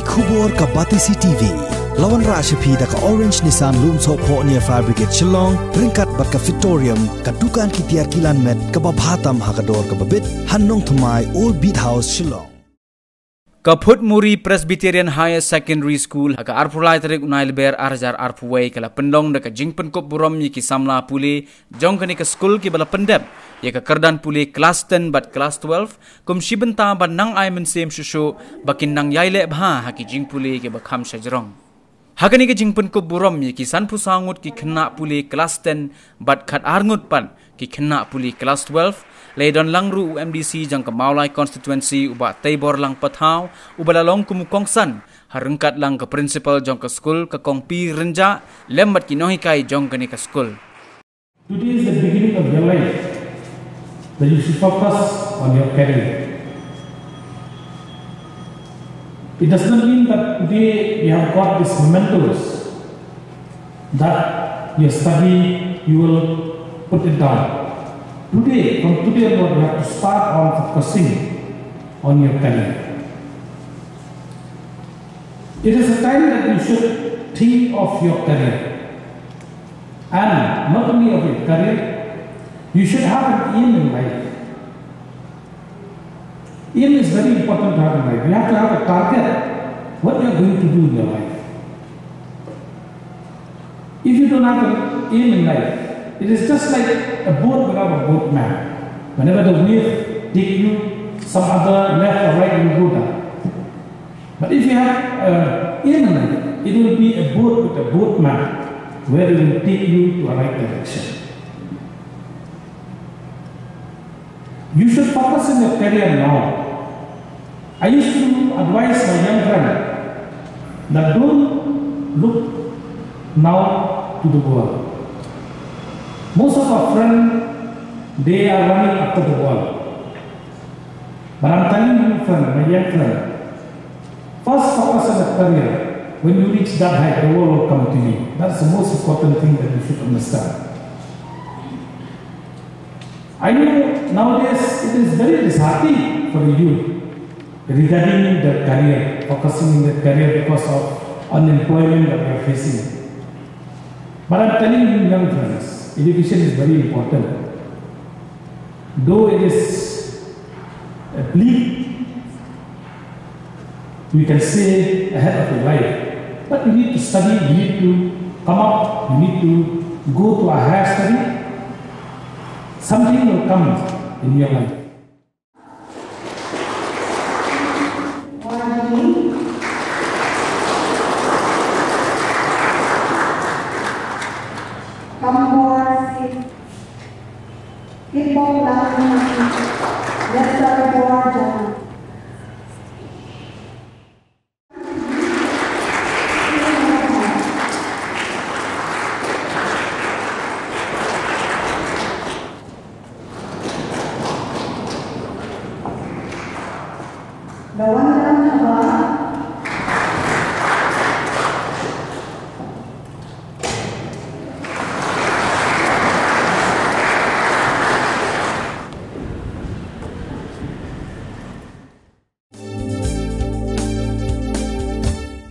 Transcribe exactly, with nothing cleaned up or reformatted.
Khubor ka Batesi T V. La wanrah sha phi da ka Orange Nissan Lumsohphoh near Fire Brigade Shillong, ryngkat bad ka Victorium, ka dukan ki tiar kilan met kaba bha tam ha ka dor kaba bit, ha Nongthymmai, Old Beat House, Shillong. Ka Phutmuri Presbyterian Higher Secondary School ha ka arphew lai tarik u Naiwieng ar hajar arphew wei ka la pynlong da ka jingpynkup burom ïa ki samla pule jong kane ka skul kiba la pyndep ïa ka kyrdan pule klas ten bad klas twelve kum shi bynta ban nang ai mynsiem shuh shuh ba kin nang ïai leh bha ha ki jingpule kiba kham shajrong. Ha kane ka jingpynkup burom ïa ki sanphew saw ngut ki khynnah pule klas ten bad khatar ngut pat ki khynnah pule klas twelve, la ïadon lang ruh u M D C jong ka Mawlai Constituency u Bah Teibor Lang Pathaw, uba la long kum u kongsan, ha ryngkat lang ka principal jong ka skul ka Kong P. Rynjah, lem bad ki nonghikai jong kane ka skul. Today is the beginning of your life, that you should focus on your career. It does not mean that today we have got these mementos that your study, you will put it down. Today, from today onward, you have to start on focusing on your career. It is a time that you should think of your career. And not only of your career, you should have an aim in life. Aim is very important to have in life. You have to have a target, what you are going to do in your life. If you don't have an aim in life, it is just like a boat without a boatman. Whenever the wave take you, some other left or right, you go down. But if you have an aim in life, it will be a boat with a boatman where it will take you to a right direction. You should focus in your career now. I used to advise my young friend that don't look now to the world. Most of our friends, they are running after the world. But I'm telling you, friend, my young friend, first focus on a career. When you reach that height, the world will come to you. That's the most important thing that you should understand. I know nowadays it is very disheartening for the youth regarding the career, focusing in the career because of unemployment that we are facing. But I'm telling you, young friends, education is very important. Though it is a bleak, we can say, ahead of your life, but you need to study, you need to come up, you need to go to a higher study. Something will come in your life. Come forward, sit. Kimbok Lang, Lester Borja. The one